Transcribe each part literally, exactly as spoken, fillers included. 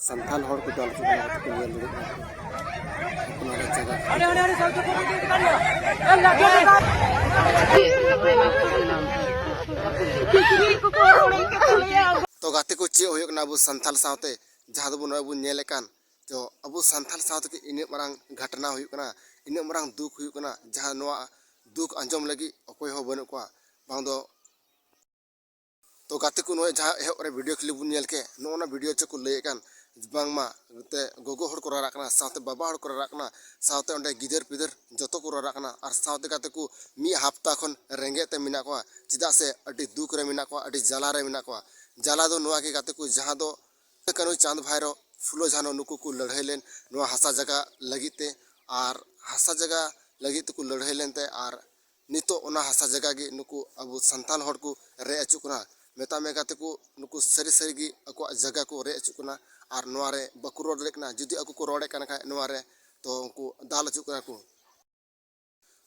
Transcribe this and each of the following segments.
ᱥᱟᱱᱛᱟᱲ ᱦᱚᱲ ᱠᱚ ᱫᱟᱞ ᱦᱚᱪᱚ ᱠᱟᱱᱟ, ᱠᱟᱛᱮ ᱠᱚ ᱧᱮᱞ ᱫᱟᱲᱮᱭᱟᱜ ᱠᱟᱱᱟ᱾ ᱟᱯᱱᱟᱨᱟᱜ ᱡᱟᱭᱜᱟ᱾ ᱛᱚ ᱜᱟᱛᱮ ᱠᱚ, ᱪᱮᱫ ᱦᱩᱭᱩᱜ ᱠᱟᱱᱟ ᱟᱵᱚ ᱥᱟᱱᱛᱟᱲ ᱥᱟᱶᱛᱮ, ᱡᱟᱦᱟᱸ ᱫᱚᱵᱚᱱ ᱱᱚᱜᱼᱚᱭ ᱵᱚᱱ ᱧᱮᱞᱮᱫ ᱠᱟᱱ? ᱛᱚ ᱟᱵᱚ ᱥᱟᱱᱛᱟᱲ ᱥᱟᱶᱛᱮ ᱤᱱᱟᱹᱜ ᱢᱟᱨᱟᱝ ᱜᱷᱚᱴᱚᱱᱟ ᱦᱩᱭᱩᱜ ᱠᱟᱱᱟ, ᱤᱱᱟᱹᱜ ᱢᱟᱨᱟᱝ ᱫᱩᱠ ᱦᱩᱭᱩᱜ ᱠᱟᱱᱟ, ᱡᱟᱦᱟᱸ ᱱᱚᱣᱟ ᱫᱩᱠ ᱟᱸᱡᱚᱢ ᱞᱟᱹᱜᱤᱫ ᱚᱠᱚᱭ ᱦᱚᱸ ᱵᱟᱹᱱᱩᱜ ᱠᱚᱣᱟ᱾ ᱵᱟᱝ ᱫᱚ, ᱛᱚ ᱜᱟᱛᱮ ᱠᱚ, ᱱᱚᱜᱼᱚᱭ ᱡᱟᱦᱟᱸ ᱮᱦᱚᱵ ᱨᱮ ᱵᱷᱤᱰᱤᱭᱳ ᱠᱞᱤᱯ ᱵᱚᱱ ᱧᱮᱞ ᱠᱮᱫ, ᱱᱚᱜᱼᱚ ᱱᱟ ᱵᱷᱤᱰᱤᱭᱳ ᱪᱮᱫ ᱠᱚ ᱞᱟᱹᱭᱮᱫ ᱠᱟᱱ, ᱵᱟᱝᱢᱟ ᱛᱮ ᱜᱚᱜᱚ ᱦᱚᱲ ᱠᱚ ᱨᱟᱨᱟᱜ ᱠᱟᱱᱟ, ᱥᱟᱶᱛᱮ ᱵᱟᱵᱟ ᱦᱚᱲ ᱠᱚ ᱨᱟᱨᱟᱜ ᱠᱟᱱᱟ, ᱥᱟᱶᱛᱮ ᱚᱸᱰᱮ ᱜᱤᱫᱟᱹᱨ ᱯᱤᱫᱟᱹᱨ ᱡᱚᱛᱚ ᱠᱚ ᱨᱟᱨᱟᱜ ᱠᱟᱱᱟ᱾ ᱟᱨ ᱥᱟᱶᱛᱮ ᱜᱟᱛᱮ ᱠᱚ, ᱢᱤᱫ ᱦᱟᱯᱛᱟ ᱠᱷᱚᱱ ᱨᱮᱸᱜᱮᱡ ᱛᱮ ᱢᱮᱱᱟᱜ ᱠᱚᱣᱟ, ᱪᱮᱫᱟᱜ ᱥᱮ ᱟᱹᱰᱤ ᱫᱩᱠ ᱨᱮ ᱢᱮᱱᱟᱜ ᱠᱚᱣᱟ, ᱟᱹᱰᱤ ᱡᱟᱞᱟ ᱨᱮ ᱢᱮᱱᱟᱜ ᱠᱚᱣᱟ᱾ ᱡᱟᱞᱟ ᱫᱚ ᱱᱚᱣᱟ ᱜᱮ ᱜᱟᱛᱮ ᱠᱚ, ᱡᱟᱦᱟᱸ ᱫᱚ ᱠᱟᱹᱱᱦᱩ, ᱪᱟᱸᱫᱽ ᱵᱷᱟᱭᱨᱳ, ᱯᱷᱩᱞᱳ ᱡᱷᱟᱱᱳ ᱱᱩᱠᱩ ᱠᱚ ᱞᱟᱹᱲᱦᱟᱹᱭ ᱞᱮᱱ ᱱᱚᱣᱟ ᱦᱟᱥᱟ ᱡᱟᱭᱜᱟ ᱞᱟᱹᱜᱤᱫ ᱛᱮ, ᱟᱨ ᱦᱟᱥᱟ ᱡᱟᱭᱜᱟ ᱞᱟᱹᱜᱤᱫ ᱛᱮᱠᱚ ᱞᱟᱹᱲᱦᱟᱹᱭ ᱞᱮᱱ ᱛᱮ, ᱟᱨ ᱱᱤᱛᱚᱜ ᱚᱱᱟ ᱦᱟᱥᱟ ᱡᱟᱭᱜᱟ ᱜᱮ ᱱᱩᱠᱩ ᱟᱵᱚ ᱥᱟᱱᱛᱟᱲ ᱦᱚᱲ ᱠᱚ ᱨᱮᱡ ᱚᱪᱚᱜ ᱠᱟᱱᱟ᱾ ᱢᱮᱛᱟᱜ ᱢᱮ ᱜᱟᱛᱮ ᱠᱚ, ᱱᱩᱠᱩ ᱥᱟᱹᱨᱤ ᱥᱟᱹᱨᱤ ᱜᱮ ᱟᱠᱚᱣᱟᱜ ᱡᱟᱭᱜᱟ ᱠᱚ ᱨᱮᱡ ᱚᱪᱚᱜ ᱠᱟᱱᱟ᱾ ᱟᱨ ᱱᱚᱣᱟ ᱨᱮ ᱵᱟᱠᱚ ᱨᱚᱲ ᱫᱟᱲᱮᱭᱟᱜ ᱠᱟᱱᱟ᱾ ᱡᱩᱫᱤ ᱟᱠᱚ ᱠᱚ ᱨᱚᱲᱮᱫ ᱠᱟᱱ ᱠᱷᱟᱡ, ᱱᱚᱣᱟ ᱨᱮ ᱛᱚ ᱩᱱᱠᱩ ᱫᱟᱞ ᱚᱪᱚᱜ ᱠᱟᱱᱟ ᱠᱚ᱾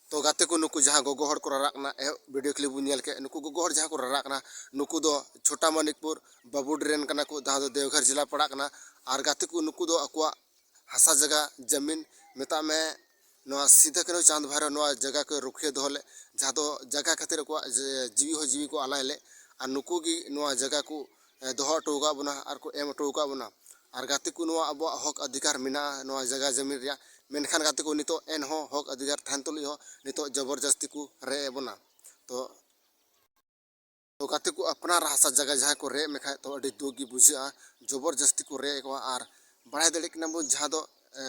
ᱛᱚ ᱜᱟᱛᱮ ᱠᱚ, ᱱᱩᱠᱩ ᱡᱟᱦᱟᱸ ᱜᱚᱜᱚ ᱦᱚᱲ ᱠᱚ ᱨᱟᱨᱟᱜ ᱠᱟᱱᱟ, ᱮᱦᱚᱵ ᱵᱷᱤᱰᱤᱭᱳ ᱠᱞᱤᱯ ᱵᱚᱱ ᱧᱮᱞ ᱠᱮᱫ, ᱱᱩᱠᱩ ᱜᱚᱜᱚ ᱦᱚᱲ ᱡᱟᱦᱟᱸ ᱠᱚ ᱨᱟᱨᱟᱜ ᱠᱟᱱᱟ, ᱱᱩᱠᱩ ᱫᱚ ᱪᱷᱳᱴᱟ ᱢᱟᱱᱤᱠᱯᱩᱨ ᱵᱟᱵᱩᱰᱤ ᱨᱮᱱ ᱠᱟᱱᱟ ᱠᱚ, ᱡᱟᱦᱟᱸ ᱫᱚ ᱫᱮᱣᱜᱷᱚᱨ ᱡᱮᱞᱟ ᱯᱟᱲᱟᱜ ᱠᱟᱱᱟ᱾ ᱟᱨ ᱜᱟᱛᱮ ᱠᱚ, ᱱᱩᱠᱩ ᱫᱚ ᱟᱠᱚᱣᱟᱜ ᱦᱟᱥᱟ ᱡᱟᱭᱜᱟ ᱡᱟᱢᱤᱱ, ᱢᱮᱛᱟᱜ ᱢᱮ, ᱱᱚᱣᱟ ᱥᱤᱫᱷᱟᱹ ᱠᱟᱹᱱᱦᱩ ᱪᱟᱸᱫᱽ ᱵᱷᱟᱭᱨᱳ ᱱᱚᱣᱟ ᱡᱟᱭᱜᱟ ᱠᱚ ᱨᱩᱠᱷᱤᱭᱟᱹ ᱫᱚᱦᱚ ᱞᱮᱫ, ᱡᱟᱦᱟᱸ ᱫᱚ ᱡᱟᱭᱜᱟ ᱠᱷᱟᱹᱛᱤᱨ ᱟᱠᱚᱣᱟᱜ ᱡᱮ-, ᱡᱤᱣᱤ ᱦᱚᱸ ᱡᱤᱣᱤ ᱠᱚ ᱟᱞᱟᱭ ᱞᱮᱫ᱾ ᱟᱨ ᱱᱩᱠᱩ ᱜᱮ ᱱᱚᱣᱟ ᱡᱟᱭᱜᱟ ᱠᱚ, ᱮ, ᱫᱚᱦᱚ ᱦᱚᱴᱚ ᱟᱠᱟᱫ ᱵᱚᱱᱟ ᱟᱨ ᱠᱚ ᱮᱢ ᱦᱚᱴᱚ ᱟᱠᱟᱫ ᱵᱚᱱᱟ᱾ ᱟᱨ ᱜᱟᱛᱮ ᱠᱚ, ᱱᱚᱣᱟ ᱟᱵᱚᱣᱟᱜ ᱦᱚᱠ ᱚᱫᱷᱤᱠᱟᱨ ᱢᱮᱱᱟᱜᱼᱟ ᱱᱚᱣᱟ ᱡᱟᱭᱜᱟ ᱡᱟᱢᱤᱱ ᱨᱮᱭᱟᱜ, ᱢᱮᱱᱠᱷᱟᱱ ᱜᱟᱛᱮ ᱠᱚ, ᱱᱤᱛᱚᱜ ᱮᱱᱦᱚᱸ ᱦᱚᱠ ᱚᱫᱷᱤᱠᱟᱨ ᱛᱟᱦᱮᱱ ᱛᱩᱞᱩᱡ ᱦᱚᱸ ᱱᱤᱛᱚᱜ ᱡᱚᱵᱚᱨᱡᱚᱥᱛᱤ ᱠᱚ ᱨᱮᱡ ᱮᱫ ᱵᱚᱱᱟ᱾ ᱛᱚ ᱛᱚ ᱜᱟᱛᱮ ᱠᱚ, ᱟᱯᱱᱟᱨ ᱦᱟᱥᱟ ᱡᱟᱭᱜᱟ ᱡᱟᱦᱟᱸᱭ ᱠᱚ ᱨᱮᱡ ᱢᱮᱠᱷᱟᱡ, ᱛᱚ ᱟᱹᱰᱤ ᱫᱩᱠ ᱜᱮ ᱵᱩᱡᱷᱟᱹᱜᱼᱟ᱾ ᱡᱚᱵᱚᱨ ᱡᱟᱹᱥᱛᱤ ᱠᱚ ᱨᱮᱡ ᱠᱚᱣᱟ᱾ ᱟᱨ ᱵᱟᱲᱟᱭ ᱫᱟᱲᱮᱭᱟᱜ ᱠᱟᱱᱟ ᱵᱚᱱ, ᱡᱟᱦᱟᱸ ᱫᱚ, ᱮ,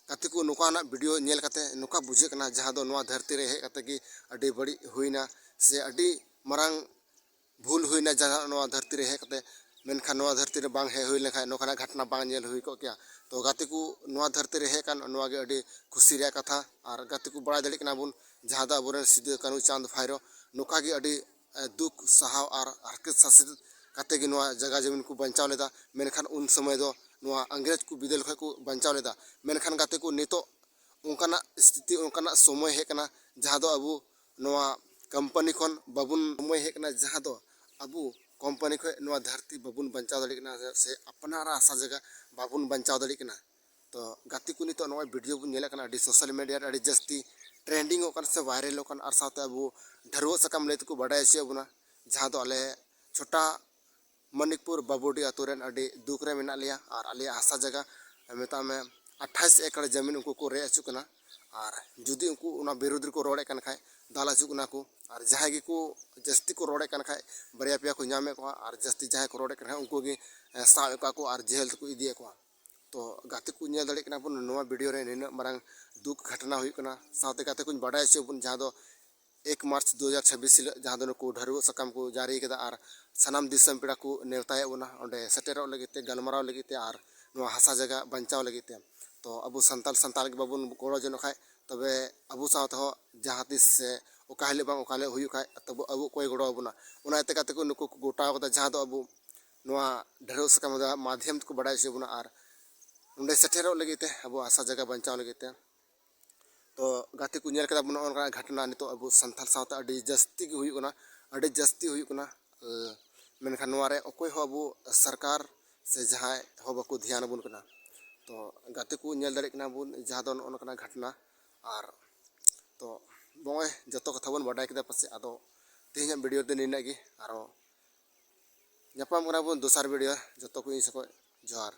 ᱜᱟᱛᱮ ᱠᱚ, ᱱᱚᱝᱠᱟᱱᱟᱜ ᱵᱷᱤᱰᱤᱭᱳ ᱧᱮᱞ ᱠᱟᱛᱮ ᱱᱚᱝᱠᱟ ᱵᱩᱡᱷᱟᱹᱜ ᱠᱟᱱᱟ, ᱡᱟᱦᱟᱸ ᱫᱚ ᱱᱚᱣᱟ ᱫᱷᱟᱹᱨᱛᱤ ᱨᱮ ᱦᱮᱡ ᱠᱟᱛᱮ ᱜᱮ ᱟᱹᱰᱤ ᱵᱟᱹᱲᱤᱡ ᱦᱩᱭᱱᱟ, ᱥᱮ ᱟᱹᱰᱤ ᱢᱟᱨᱟᱝ ᱵᱷᱩᱞ ᱦᱩᱭᱱᱟ ᱡᱟᱦᱟᱸ ᱱᱚᱣᱟ ᱫᱷᱟᱹᱨᱛᱤ ᱨᱮ ᱦᱮᱡ ᱠᱟᱛᱮ᱾ ᱢᱮᱱᱠᱷᱟᱱ ᱱᱚᱣᱟ ᱫᱷᱟᱹᱨᱛᱤ ᱨᱮ ᱵᱟᱝ ᱦᱮᱡ ᱦᱩᱭ ᱞᱮᱱᱠᱷᱟᱱ ᱱᱚᱝᱠᱟᱱᱟᱜ ᱜᱷᱚᱴᱚᱱᱟ ᱵᱟᱝ ᱧᱮᱞ ᱦᱩᱭ ᱠᱚᱜ ᱠᱮᱭᱟ᱾ ᱛᱚ ᱜᱟᱛᱮ ᱠᱚ, ᱱᱚᱣᱟ ᱫᱷᱟᱹᱨᱛᱤ ᱨᱮ ᱦᱮᱡ ᱟᱠᱟᱱ, ᱱᱚᱣᱟ ᱜᱮ ᱟᱹᱰᱤ ᱠᱷᱩᱥᱤ ᱨᱮᱭᱟᱜ ᱠᱟᱛᱷᱟ᱾ ᱟᱨ ᱜᱟᱛᱮ ᱠᱚ, ᱵᱟᱲᱟᱭ ᱫᱟᱲᱮᱭᱟᱜ ᱠᱟᱱᱟ ᱵᱚᱱ, ᱡᱟᱦᱟᱸ ᱫᱚ ᱟᱵᱚᱨᱮᱱ ᱥᱤᱫᱩ, ᱠᱟᱹᱱᱦᱩ, ᱪᱟᱸᱫᱽ, ᱵᱷᱟᱭᱨᱳ ᱱᱚᱝᱠᱟ ᱜᱮ ᱟᱹᱰᱤ, ᱮ, ᱫᱩᱠ ᱥᱟᱦᱟᱣ ᱟᱨ ᱦᱟᱨᱠᱮᱛ ᱥᱟᱥᱮᱛ ᱠᱟᱛᱮ ᱜᱮ ᱱᱚᱣᱟ ᱡᱟᱭᱜᱟ ᱡᱚᱢᱤᱱ ᱠᱚ ᱵᱟᱧᱪᱟᱣ ᱞᱮᱫᱟ᱾ ᱢᱮᱱᱠᱷᱟᱱ ᱩᱱ ᱥᱚᱢᱚᱭ ᱫᱚ ᱱᱚᱣᱟ ᱤᱝᱨᱮᱡᱽ ᱠᱚ ᱵᱤᱫᱟᱹᱞ ᱠᱷᱚᱱ ᱠᱚ ᱵᱟᱧᱪᱟᱣ ᱞᱮᱫᱟ᱾ ᱢᱮᱱᱠᱷᱟᱱ ᱜᱟᱛᱮ ᱠᱚ, ᱱᱤᱛᱚᱜ ᱚᱱᱠᱟᱱᱟᱜ ᱥᱛᱷᱤᱛᱤ, ᱚᱱᱠᱟᱱᱟᱜ ᱥᱚᱢᱚᱭ ᱦᱮᱡ ᱠᱟᱱᱟ, ᱡᱟᱦᱟᱸ ᱫᱚ ᱟᱵᱚ ᱱᱚᱣᱟ ᱠᱳᱢᱯᱟᱱᱤ ᱠᱷᱚᱱ ᱵᱟᱵᱚᱱ, ᱥᱚᱢᱚᱭ ᱦᱮᱡ ᱠᱟᱱᱟ, ᱡᱟᱦᱟᱸ ᱫᱚ ᱟᱵᱚ ᱠᱳᱢᱯᱟᱱᱤ ᱠᱷᱚᱱ ᱱᱚᱣᱟ ᱫᱷᱟᱹᱨᱛᱤ ᱵᱟᱵᱚᱱ ᱵᱟᱧᱪᱟᱣ ᱫᱟᱲᱮᱭᱟᱜ ᱠᱟᱱᱟ, ᱥᱮ ᱟᱯᱱᱟᱨᱟᱜ ᱦᱟᱥᱟ ᱡᱟᱭᱜᱟ ᱵᱟᱵᱚᱱ ᱵᱟᱧᱪᱟᱣ ᱫᱟᱲᱮᱭᱟᱜ ᱠᱟᱱᱟ᱾ ᱛᱚ ᱜᱟᱛᱮ ᱠᱚ, ᱱᱤᱛᱚᱜ ᱱᱚᱜᱼᱚᱭ ᱵᱷᱤᱰᱤᱭᱳ ᱵᱚᱱ ᱧᱮᱞᱮᱫ ᱠᱟᱱᱟ, ᱟᱹᱰᱤ ᱥᱳᱥᱟᱞ ᱢᱤᱰᱤᱭᱟ ᱨᱮ ᱟᱹᱰᱤ ᱡᱟᱹᱥᱛᱤ ᱴᱨᱮᱱᱰᱤᱝ ᱚᱜ ᱠᱟᱱᱟ ᱥᱮ ᱵᱷᱟᱭᱨᱟᱞᱚᱜ ᱠᱟᱱᱟ, ᱟᱨ ᱥᱟᱶᱛᱮ ᱟᱵᱚ ᱰᱷᱟᱹᱨᱣᱟᱹᱜ ᱥᱟᱠᱟᱢ ᱞᱟᱹᱭ ᱛᱮᱠᱚ ᱵᱟᱰᱟᱭ ᱦᱚᱪᱚᱭᱮᱫ ᱵᱚᱱᱟ, ᱡᱟᱦᱟᱸ ᱫᱚ ᱟᱞᱮ ᱪᱷᱳᱴᱟ ᱢᱟᱱᱤᱠᱯᱩᱨ ᱵᱟᱵᱩᱰᱤ ᱟᱛᱳ ᱨᱮᱱ ᱟᱹᱰᱤ ᱫᱩᱠ ᱨᱮ ᱢᱮᱱᱟᱜ ᱞᱮᱭᱟ᱾ ᱟᱨ ᱟᱞᱮᱭᱟᱜ ᱦᱟᱥᱟ ᱡᱟᱭᱜᱟ ᱢᱮᱛᱟᱜ ᱢᱮ ᱟᱴᱷᱟᱥ ᱮᱠᱚᱨ ᱡᱟᱹᱢᱤᱱ ᱩᱱᱠᱩ ᱠᱚ ᱨᱮᱡ ᱦᱚᱪᱚᱜ ᱠᱟᱱᱟ᱾ ᱟᱨ ᱡᱩᱫᱤ ᱩᱱᱠᱩ ᱚᱱᱟ ᱵᱤᱨᱩᱫᱽ ᱨᱮᱠᱚ ᱨᱚᱲᱮᱫ ᱠᱟᱱ ᱠᱷᱟᱡ, ᱫᱟᱞ ᱦᱚᱪᱚᱜ ᱠᱟᱱᱟ ᱠᱚ᱾ ᱟᱨ ᱡᱟᱦᱟᱸᱭ ᱜᱮᱠᱚ ᱡᱟᱹᱥᱛᱤ ᱠᱚ ᱨᱚᱲᱮᱫ ᱠᱟᱱ ᱠᱷᱟᱡ, ᱵᱟᱨᱭᱟ ᱯᱮᱭᱟ ᱠᱚ ᱧᱟᱢᱮᱫ ᱠᱚᱣᱟ, ᱟᱨ ᱡᱟᱹᱥᱛᱤ ᱡᱟᱦᱟᱸᱭ ᱠᱚ ᱨᱚᱲᱮᱫ ᱠᱟᱱ ᱠᱷᱟᱡ ᱩᱱᱠᱩ ᱜᱮ ᱮ, ᱥᱟᱵ ᱮᱫ ᱠᱚᱣᱟ ᱠᱚ ᱟᱨ ᱡᱮᱦᱮᱞ ᱛᱮᱠᱚ ᱤᱫᱤᱭᱮᱫ ᱠᱚᱣᱟ᱾ ᱛᱚ ᱜᱟᱛᱮ ᱠᱚ, ᱧᱮᱞ ᱫᱟᱲᱮᱭᱟᱜ ᱠᱟᱱᱟ ᱵᱚᱱ ᱱᱚᱣᱟ ᱵᱷᱤᱰᱤᱭᱳ ᱨᱮ ᱱᱤᱱᱟᱹᱜ ᱢᱟᱨᱟᱝ ᱫᱩᱠ ᱜᱷᱚᱴᱚᱱᱟ ᱦᱩᱭᱩᱜ ᱠᱟᱱᱟ᱾ ᱥᱟᱶᱛᱮ ᱜᱟᱛᱮ ᱠᱚᱧ ᱵᱟᱰᱟᱭ ᱦᱚᱪᱚᱭᱮᱫ ᱵᱚᱱ, ᱡᱟᱦᱟᱸ ᱫᱚ ᱮᱠ ᱢᱟᱨᱪ ᱫᱩ ᱦᱟᱡᱟᱨ ᱪᱷᱟᱵᱵᱤᱥ ᱦᱤᱞᱳᱜ, ᱡᱟᱦᱟᱸ ᱫᱚ ᱱᱩᱠᱩ ᱰᱷᱟᱹᱨᱣᱟᱹᱜ ᱥᱟᱠᱟᱢ ᱠᱚ ᱡᱟᱹᱨᱤ ᱠᱟᱫᱟ, ᱟᱨ ᱥᱟᱱᱟᱢ ᱫᱤᱥᱚᱢ ᱯᱮᱲᱟ ᱠᱚ ᱱᱮᱣᱛᱟᱭᱮᱫ ᱵᱚᱱᱟ ᱚᱸᱰᱮ ᱥᱮᱴᱮᱨᱚᱜ ᱞᱟᱹᱜᱤᱫ ᱛᱮ, ᱜᱟᱞᱢᱟᱨᱟᱣ ᱞᱟᱹᱜᱤᱫ ᱛᱮ, ᱟᱨ ᱱᱚᱣᱟ ᱦᱟᱥᱟ ᱡᱟᱭᱜᱟ ᱵᱟᱧᱪᱟᱣ ᱞᱟᱹᱜᱤᱫ ᱛᱮ᱾ ᱛᱚ ᱟᱵᱚ ᱥᱟᱱᱛᱟᱲ ᱥᱟᱱᱛᱟᱲ ᱜᱮ ᱵᱟᱵᱚᱱ ᱜᱚᱲᱚ ᱡᱚᱱᱚᱜ ᱠᱷᱟᱡ, ᱛᱚᱵᱮ ᱟᱵᱚ ᱥᱟᱶ ᱛᱮᱦᱚᱸ ᱡᱟᱦᱟᱸ ᱛᱤᱥ ᱥᱮ ᱚᱠᱟ ᱦᱤᱞᱳᱜ ᱵᱟᱝ ᱚᱠᱟ ᱦᱤᱞᱳᱜ ᱦᱩᱭᱩᱜ ᱠᱷᱟᱡ, ᱛᱚᱵᱮ ᱟᱵᱚ ᱚᱠᱚᱭ ᱜᱚᱲᱚ ᱟᱵᱚᱱᱟ? ᱚᱱᱟ ᱤᱭᱟᱹᱛᱮ ᱜᱟᱛᱮ ᱠᱚ, ᱱᱩᱠᱩ ᱠᱚ ᱜᱚᱴᱟᱣ ᱠᱟᱫᱟ, ᱡᱟᱦᱟᱸ ᱫᱚ ᱟᱵᱚ ᱱᱚᱣᱟ ᱰᱷᱟᱹᱨᱣᱟᱹᱜ ᱥᱟᱠᱟᱢ ᱢᱟᱫᱽᱫᱷᱚᱢ ᱛᱮᱠᱚ ᱵᱟᱰᱟᱭ ᱦᱚᱪᱚᱭᱮᱫ ᱵᱚᱱᱟ, ᱟᱨ ᱱᱚᱸᱰᱮ ᱥᱮᱴᱮᱨᱚᱜ ᱞᱟᱹᱜᱤᱫ ᱛᱮ, ᱟᱵᱚ ᱦᱟᱥᱟ ᱡᱟᱭᱜᱟ ᱵᱟᱧᱪᱟᱣ ᱞᱟᱹᱜᱤᱫ ᱛᱮ᱾ ᱛᱚ ᱜᱟᱛᱮ ᱠᱚ, ᱧᱮᱞ ᱠᱮᱫᱟ ᱵᱚᱱ ᱱᱚᱜᱼᱚ ᱱᱚᱝᱠᱟᱱᱟᱜ ᱜᱷᱚᱴᱚᱱᱟ ᱱᱤᱛᱚᱜ ᱟᱵᱚ ᱥᱟᱱᱛᱟᱲ ᱥᱟᱶᱛᱟ ᱟᱹᱰᱤ ᱡᱟᱹᱥᱛᱤ ᱜᱮ ᱦᱩᱭᱩᱜ ᱠᱟᱱᱟ, ᱟᱹᱰᱤ ᱡᱟᱹᱥᱛᱤ ᱦᱩᱭᱩᱜ ᱠᱟᱱᱟ᱾ ᱮ, ᱢᱮᱱᱠᱷᱟᱱ ᱱᱚᱣᱟ ᱨᱮ ᱚᱠᱚᱭ ᱦᱚᱸ ᱟᱵᱚ ᱥᱚᱨᱠᱟᱨ ᱥᱮ ᱡᱟᱦᱟᱸᱭ ᱦᱚᱸ ᱵᱟᱠᱚ ᱫᱷᱮᱭᱟᱱ ᱟᱵᱚᱱ ᱠᱟᱱᱟ᱾ ᱛᱚ ᱜᱟᱛᱮ ᱠᱚ, ᱧᱮᱞ ᱫᱟᱲᱮᱭᱟᱜ ᱠᱟᱱᱟ ᱵᱚᱱ ᱡᱟᱦᱟᱸ ᱫᱚ ᱱᱚᱜᱼᱚ ᱱᱚᱝᱠᱟᱱᱟᱜ ᱜᱷᱚᱴᱚᱱᱟ᱾ ᱟᱨ ᱛᱚ ᱱᱚᱜᱼᱚᱭ ᱡᱚᱛᱚ ᱠᱟᱛᱷᱟ ᱵᱚᱱ ᱵᱟᱰᱟᱭ ᱠᱮᱫᱟ ᱯᱟᱥᱮᱡ᱾ ᱟᱫᱚ ᱛᱮᱦᱮᱧᱟᱜ ᱵᱷᱤᱰᱤᱭᱳ ᱫᱚ ᱱᱤᱱᱟᱹᱜ ᱜᱮ᱾ ᱟᱨᱚ ᱧᱟᱯᱟᱢ ᱠᱟᱱᱟ ᱵᱚᱱ ᱫᱚᱥᱟᱨ ᱵᱷᱤᱰᱤᱭᱳ᱾ ᱡᱚᱛᱚ ᱠᱚ ᱤᱧ ᱥᱮᱫ ᱠᱷᱚᱱ ᱡᱚᱦᱟᱨ᱾